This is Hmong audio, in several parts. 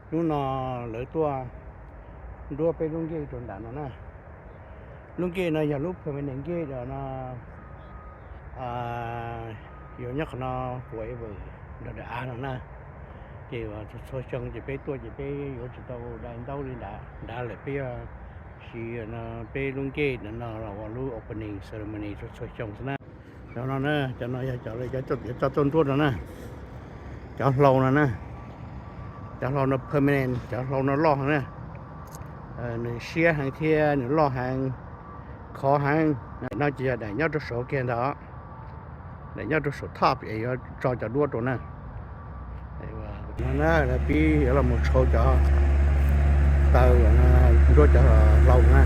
Hnub no lawv tuaj nruab peb lub gate rau nram no na. Lub gate no yog lub permanent gate no, yuav nyob qhov no forever, nrog daim av no na. Ces txhua xyoo ces peb tuaj ces peb yuav tsis tau dai ntaub li nrad, nrad lawm peb yog siv peb lub gate no los ua lub opening ceremony txhua xyoo xwb na. Cov no na, cov no yog cov lawv cov coj tuaj nruab no na. Cov hlau no na, cov hlau no permanent, cov hlau no loj na. Nws siab heev thiab nws loj heev, khov heev. No ces yog daim nyob rau saum kiag ntawd, daim nyob rau saum top es yuav tso cov duab rau na. No na, lawv pib yuav los mus tshau cov taw nruab cov hlau na.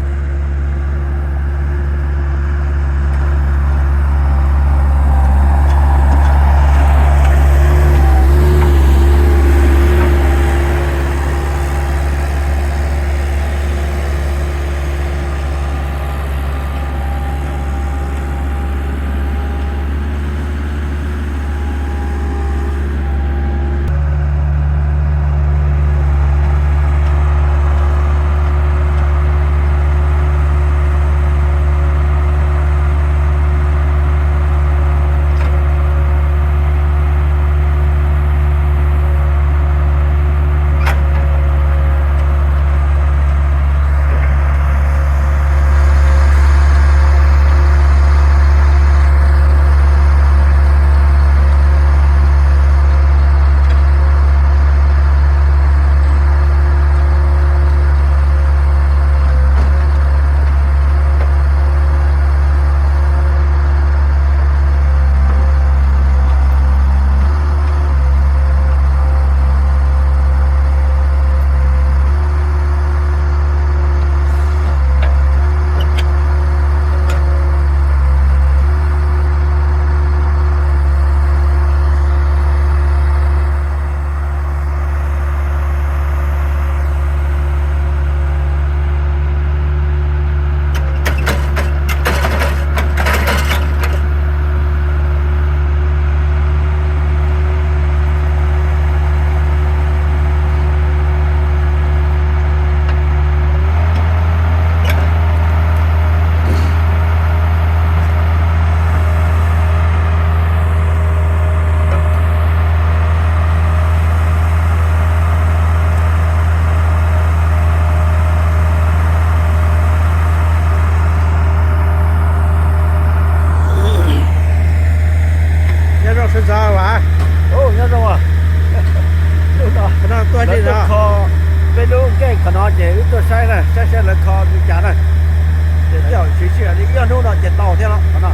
Nyob zoo sawv ntxov Vam. Nyob zoo. Hnub no tuaj kho peb lub gate qhov no ces wb tuaj saib na, saib saib lawv kho li cas na. Ces tej zaum tsis sij hawm li ib ob hnub no ces tau thiab los qhov no.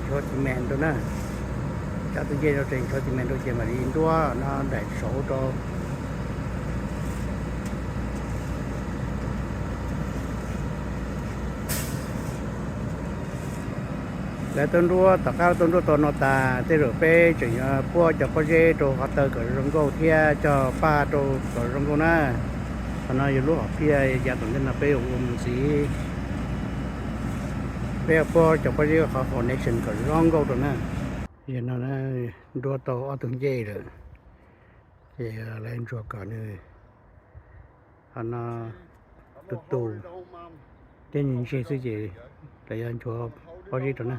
Tshuav cement rau na, tsab tub ncej rau ces tshuav cement rau ces mam li nruab no daim saud rau. Lawv tuaj nruab, tom qab tuaj nruab tau no tas tej zaum peb tseem yuav puab cov pob zeb rau qhov taw kom zoo nkauj thiab coj paj rau kom zoo nkauj na. Qhov no yog lub hom phiaj yav tom ntej no peb yuav ua mus ntxiv. Peb pab cov pob zeb qhov foundation kom zoo nkauj rau na. Yog no na, nruab tau ob tug ncej lawm, ces lawv ntsuas kom nws ho no tus tus tej ntseg xwb ces lawv yuav ntsuas pob zeb rau na.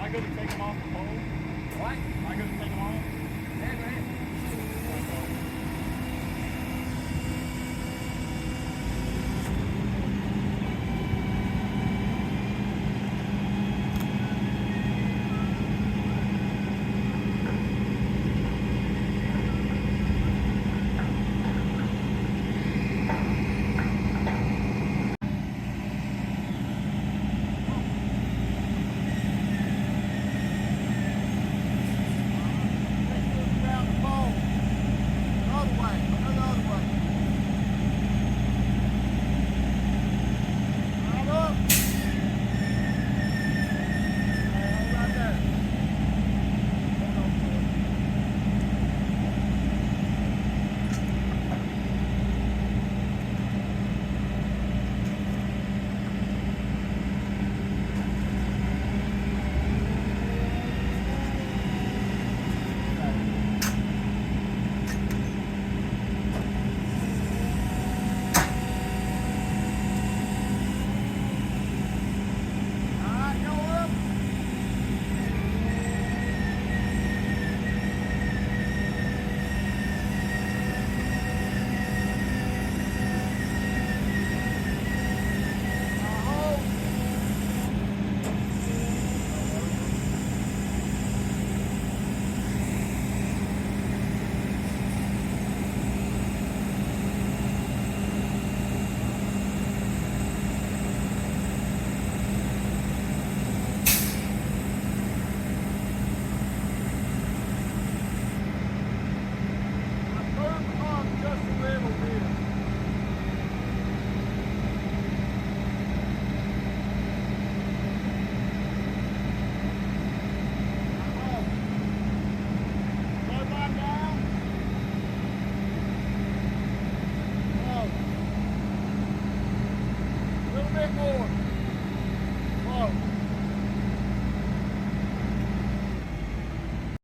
Am I good to take them off the pole? What? Am I good to take them off? Yeah, go ahead. Little bit more.